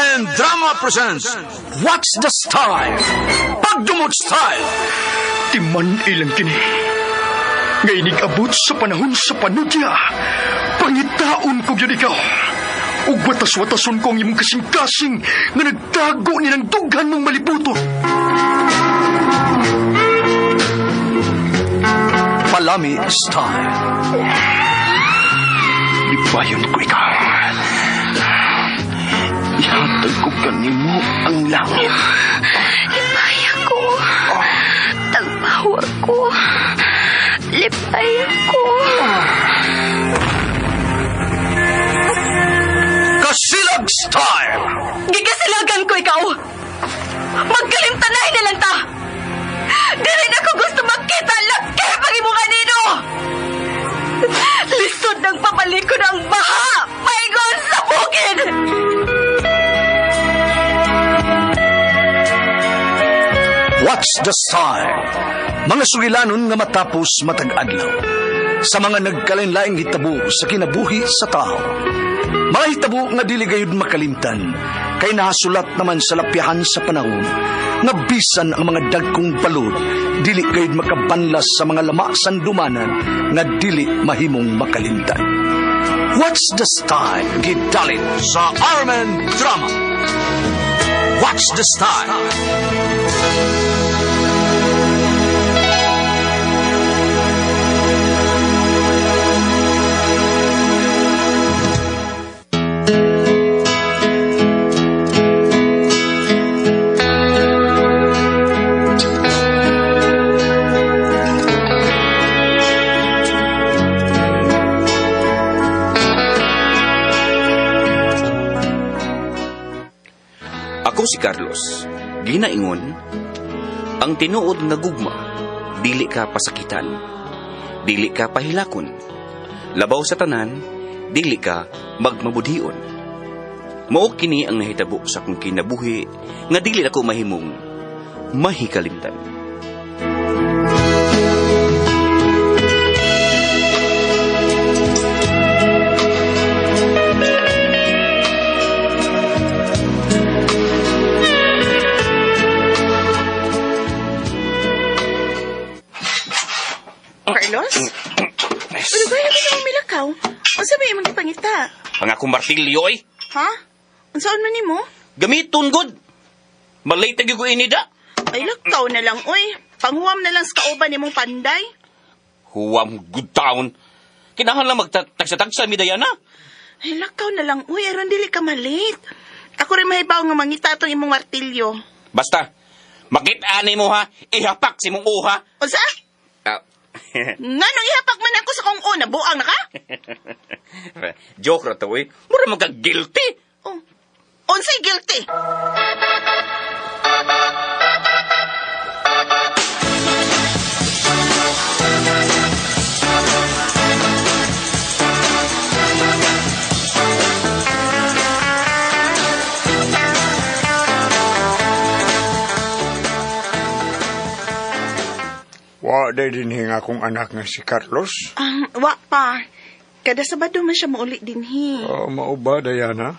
RMN Drama presents What's the Style? Pagdumot Style! Timan ilang kini. Nga inig-abot sa panahon sa panudya. Pangitaon ko gyud ikaw. Ug watas-watason ko ang imong kasing-kasing nga nagtago ni ng dughan mong malibuton. Palami Style. Ipayon ko ikaw. Ihatag ko kanimo ang langit. Lipay ako. Tagpawa ko. Lipay ako. Kasilag Style! Gigasilagan ko ikaw. Magkalimtanay na lang ta. Dili na ko gusto makita laki pag imo kanino. Lisod ng papalikod ang baha. Paingon sa bukid. What's the Style? Mga sugilanon nga matapos matag adlaw. Sa mga nagkalain-laing hitabo sa kinabuhi sa tao. Mga hitabo nga dili gayud makalimtan, kay nahasulat naman sa lapyahan sa panahon, nga bisan ang mga dagkong balod, dili gayud makabanlas sa mga lama sandumanan nga dili mahimong makalimtan. What's the Style? Gidalit sa RMN Drama. What's the Style? Ako si Carlos. Ginaingon, ang tinuod nga gugma, dili ka pasakitan, dili ka pahilakon. Labaw sa tanan, dili ka magmabudhion. Mao kini ang nahitabo sa akong kinabuhi nga dili ako mahimong mahikalimtan. Carlos? Ano ba yung imong milakaw? Unsa ba imong gipangita? Ang akong martilyo ay Ha? Unsaon man nimo? gamiton gud. Malay tagi ko ini da. Ay lakaw na lang oy. Panghuwam na lang sa kauban nimong panday. Huwam good town. Kinahanglan magtagsa-tagsa mi Diana. Ay lakaw na lang oy aron dili ka malate. Ako rin mahibaw nga mangita atong imong martilyo. Basta makit-ani mo ha, ihapak si mong uha. Unsa? Ah. Nganong ihapak man ako sa kong una, buang na ka? Joke ra to eh. Mura magka guilty. Oh. Unsay guilty? Wa day dinhi nga akong anak nga si Carlos. Wa pa. Kada Sabado man siya mauli dinhi. Oh, mao ba, Diana?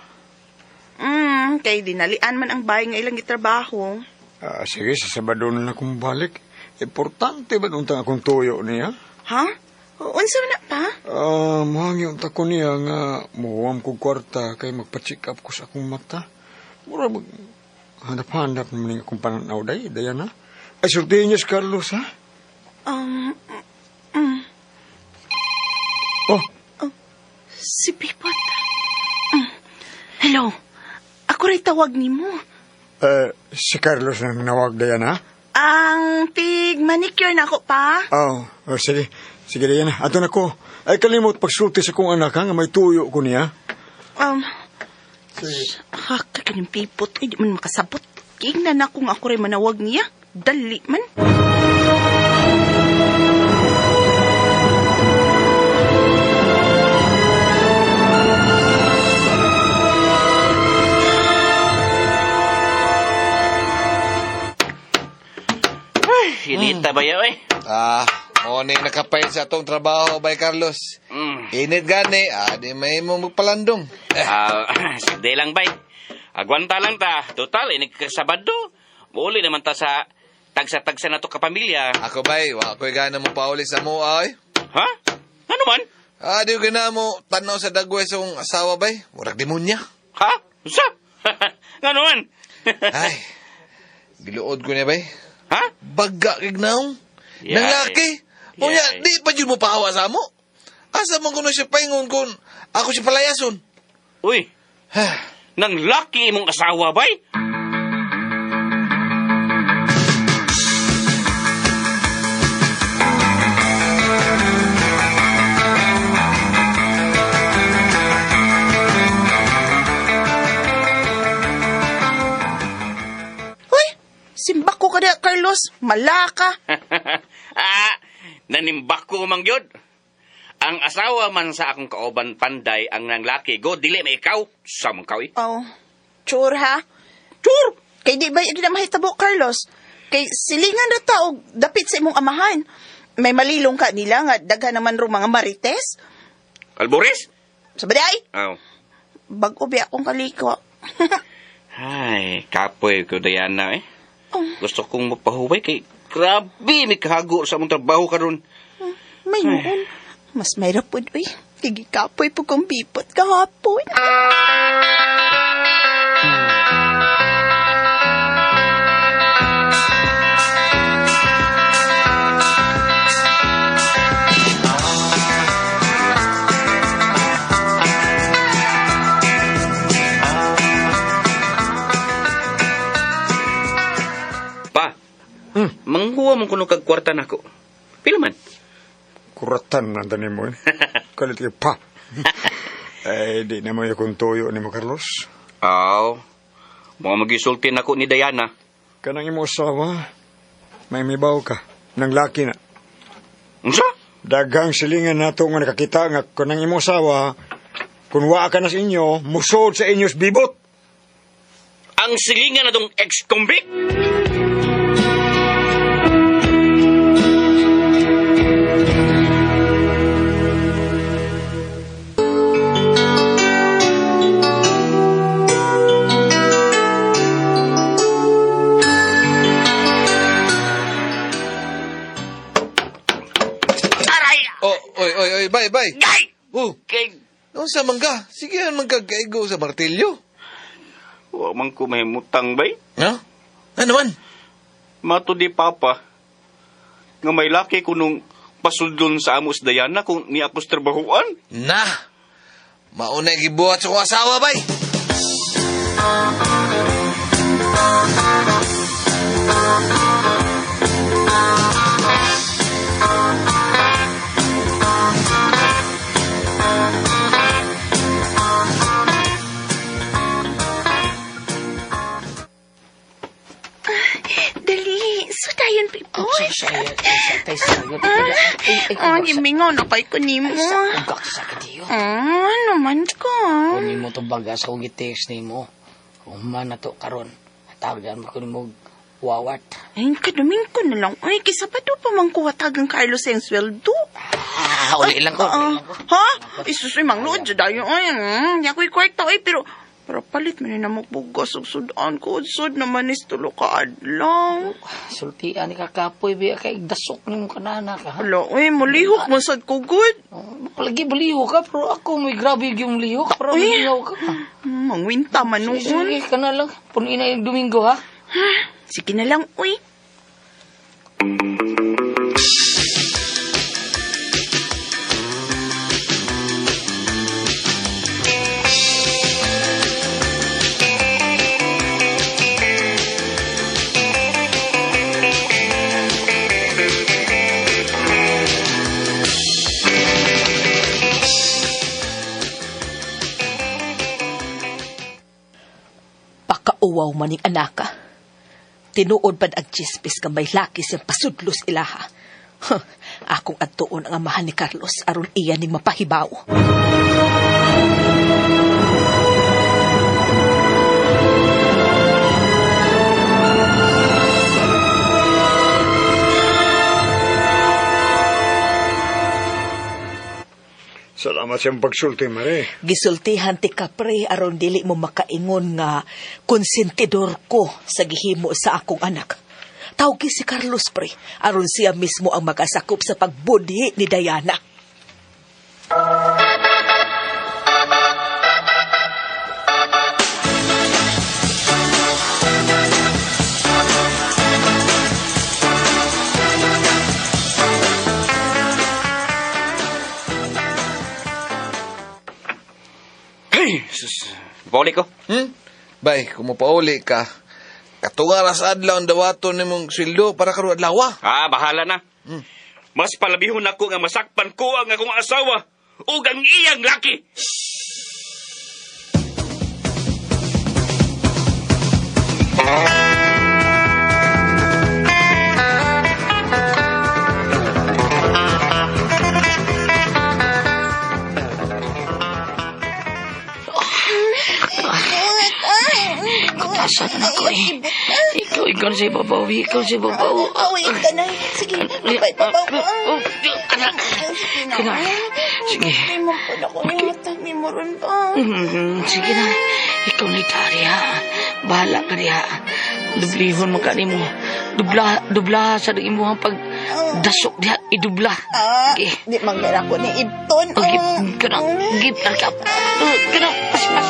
Kay dinalian man ang bahay nga ilang gitrabaho. Ah, sige, sa Sabado na akong balik. Importante ba untang akong tuyo niya? Ha? Unsa man na pa? Ah, muhangi unta ko niya nga muhuam ko kwarta kay magpa-check up ko sa akong mata. Mura mag hanap-hanap naman ang akong pananaw day, Diana. Ay, sultihin niya si Carlos, ha? Oh, Si Pipot. Hello. Ako rin tawag nimo. Si Carlos ang nawag, Diana. Ang tig manicure na ako pa. Oh, oh, sige. Sige, Diana. Ato na ko. Ay, kalimot pagsulti sa kong anak, ha, nga may tuyo ko niya. Sige. Ha, kakining Pipot. Ay, di man makasabot. Kingnan na kung ako rin manawag niya. Dali man. Inita ba yaw eh? Ah, mo ni nakapay sa atong trabaho bay Carlos. Mm. Init gani, ah, di may mo magpalandong. Eh, Ah, sige lang bay. Agwanta lang ta. Total, inig kasabado. Muli naman ta sa tagsa-tagsa na to kapamilya. Ako bay, wa ko'y gana mo pauli sa mo ay. Ha? Ano man? Ah, di ko gana mo tanaw sa dagway sa akong asawa bay. Murag demonya. Ha? Sa? Ano man? Ay, giluod ko niya bay. Ha? Baga kignaw. Yay. Nanglaki. Unya, Yay. di pa yun mo pahawa sa amo. Asa man kuno siya paingon kun ako siya palayason. Uy, nang laki imong asawa bay? Hoy, simbak ko kada, Carlos. Malaka. Ah, nanimbak ko man gyud. Ang asawa man sa akong kauban panday ang nanglaki go dili may ikaw sa mong kaw. Oh, chur ha? Chur! Kay di ba yun na mahitabo, Carlos? Kay silingan na ta og dapit sa imong amahan. May malilong ka nila nga daghan naman ro mga marites. Albores? Sa baday, Aw. bag-o biya akong kaliko. Ay, kapoy ko Diana eh. Oh. Gusto kong mapahuway kay grabe may kahago sa among trabaho karon. May noon. Mas may rapod, uy. Kigikapoy po kong bipot kahapon. Pa. Manghuwa man kuno kag kwarta nako. Pila man? Kuratan na tanin mo eh. Kalit kayo pa. Ay, di na mo yung tuyo ni mo, Carlos. Aw. Mga magisulti nako ni Diana. Kanang imo asawa, may mibaw ka. Nang laki na. Unsa? Daghang silingan nato nga nakakita nga kanang imo asawa, kung waa ka na sa inyo, musod sa inyo's bibot. Ang silingan na tong ex-convict? Aray! Oh, oy, oy, oy, bay, bay. Gay! Oh, Kay unsa man ka? Sige man ka kaigo sa martilyo. wa man ko mahimutang bay. Ha? Ano man? Mato di papa nga may laki ko nung pasundon sa amos Diana kung ni ako sa trabahuan. Na! Maunay gibuhat sa kong asawa, bay! Dali, sudayon, people. Ay, Ay, gimingaw na kay ko nimo. Ugak sa kadiyo. Ah, ano man ka? Kung nimo to baga sa kong gitext nimo, human na to karon. Tawagan mo ko nimo wawat. Ay, kaduming ko na lang. Ay, kisa pa do pa man kuha tagang Carlos ang sweldo. Ah, uli lang ko. Ah, Uli lang ko. ha? Isus, ay, mangluod dyan dayo. Ay, di ako'y kwarta, ay, pero para palit man na magbugas og sudan ko. Sud naman is tulo ka adlaw. Sultian ni kakapoy biya kay dasok nimo kanana ka. Ha? Hala, ay, mulihok mo sad ko, good. Oh, lagi baliho ka pero ako may grabe yung lihok pero Uy. mingaw ka. Mangwinta man noon. Sige ka na lang. Punuin na yung Domingo ha. Sige na lang, uy. Pakauwaw maning anaka. Tinuod pad ang chismis nga may laki siyang pasudlos ilaha. Huh, akong adtuon ang amahan ni Carlos aron iya ning mapahibaw. Salamat. Salamat sa iyong pagsulti, Mare. Gisultihan ti ka, pre, aron dili mo makaingon nga konsentidor ko sa gihimo sa akong anak. Tawgi si Carlos, pre, aron siya mismo ang makasakop sa pagbudhi ni Diana. Hey, sus. Pauli ko. Bay, kung mapauli ka, katunga ra sa adlaw ang dawaton nimong sweldo para karon adlaw. Ah, bahala na. Mas palabihon ako nga masakpan ko ang akong asawa ug ang iyang laki. Kutasa na ako eh. Ikaw na sa ibabaw. Ikaw sa ibabaw. Away ka na. Sige, babay, babaw. Oh, anak. Sige na. Kana. Sige. Ay, mampun ako. Hatag ni mo ron ba? Sige na. Ikaw na itari ha. Bahala ka diha. Dublihon mo ka nimo. Dubla sa imong pag dasok diha. Idubla. Ah, Sige. di manggara ko ni Ibton. Oh, gip, kana, gip, ka. Kana, pas, pas.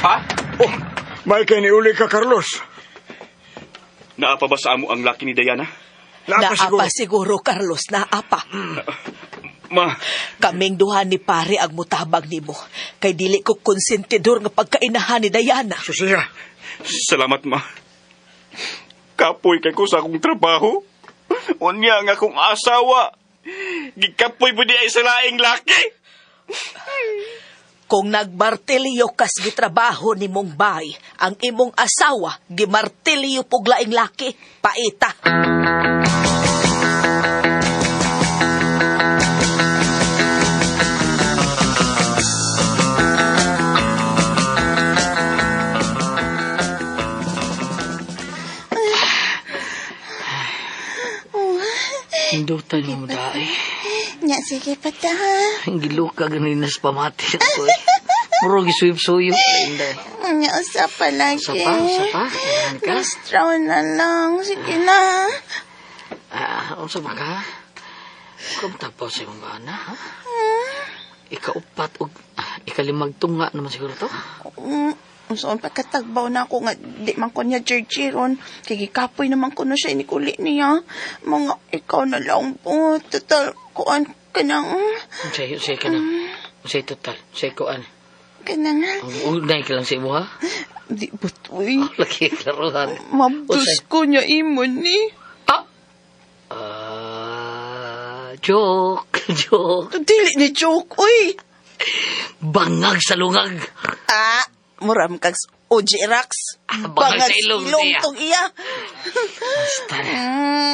Ha? Oh, may kay niuli ka, Carlos. Naa pa ba sa amo ang laki ni Diana? Naa Naapa siguro, Carlos, naapa. Ma, Kaming duha ni pare ang mutabang nimo. Kay dili ko konsentidor nga pagkainahan ni Diana. Susiya. salamat ma. Kapoy kay ko sa akong trabaho. Unya ang akong asawa. Gikapoy po di ay sa laing laki. Kung nagmartilyo kas gitrabaho ni mong bay, ang imong asawa gimartilyo pug laing laki, paita. Hindutan mo dahi. Nya, sige pa ta. Ang giluka ganun nas pamati ako eh. Muro gisuyo-suyo. Inday. Nya, usa pa lagi. Usa pa, usa pa. Ganahan ka? Last round na lang. Sige na. Ah, unsa ba ka? Kung tapos sa imong bana, ha? Ikaupat og ikalimag tunga naman siguro to. Unsa pa katagbaw na ako nga di man ko niya jersey ron. Kay gikapoy naman ko na siya inikuli niya. Mga ikaw na lang po. Total, kuan ka nang, Unsay ka na? Unsay total? Unsay kuan? kanang, Ang unay ka lang sa imo, ha? di ba to'y? Lagi klaruhan. Mabdus ko niya imo ni. Ah! Joke, joke. Dili ni joke, uy. Bangag sa lungag. Ah, muram kag OG Rax. Ah, bangag sa ilong siya. tong iya. Basta na.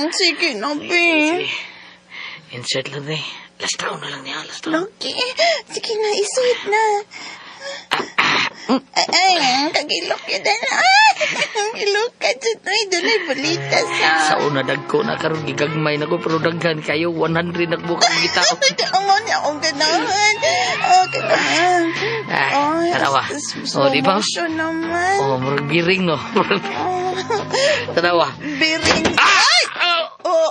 Sige na, be. Sige. Insert lang eh. Last round na lang niya, last round. Lagi. Sige na, isuot na. Ay, ay, kagilok yun na. Ay, kagilok ka dyan. Ay, doon ay balita sa... Sa una dagko na karon gigagmay na ko pero daghan kayo 100 nagbukang gitao. Ang niya akong ganahan. Oh, ganahan. Ah, tanawa. Slow Oh, di ba? motion naman. Oh, murag biring no. Oh. Tanawa. Biring. Ay! Oh,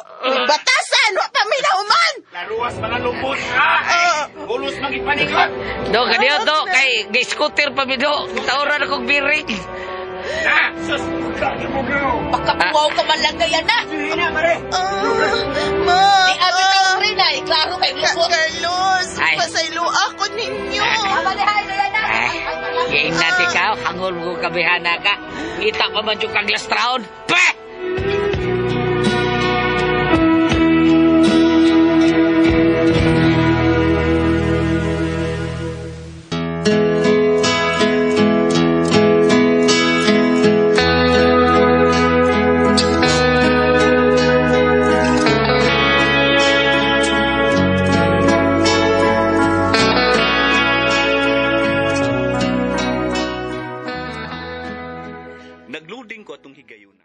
batasan! Wa pa may nahuman! Laruas mga lupot ha! Ulos magipanikot! Do kaniyo do kay scooter pa mi do. Tawran akong biring. Na! Sus! Pagkapuwaw ka man lang Diana. Ma! Di abi taong pre na, eh, klaro kay lupot. Carlos, Ay. pasaylo ako ninyo. Tama ni Hay, Diana. Ay, Giing natin ka, hangol mo kabihana ka. Ngita pa man yung kag last round. Peh! Nag-loading ko atong higayuna.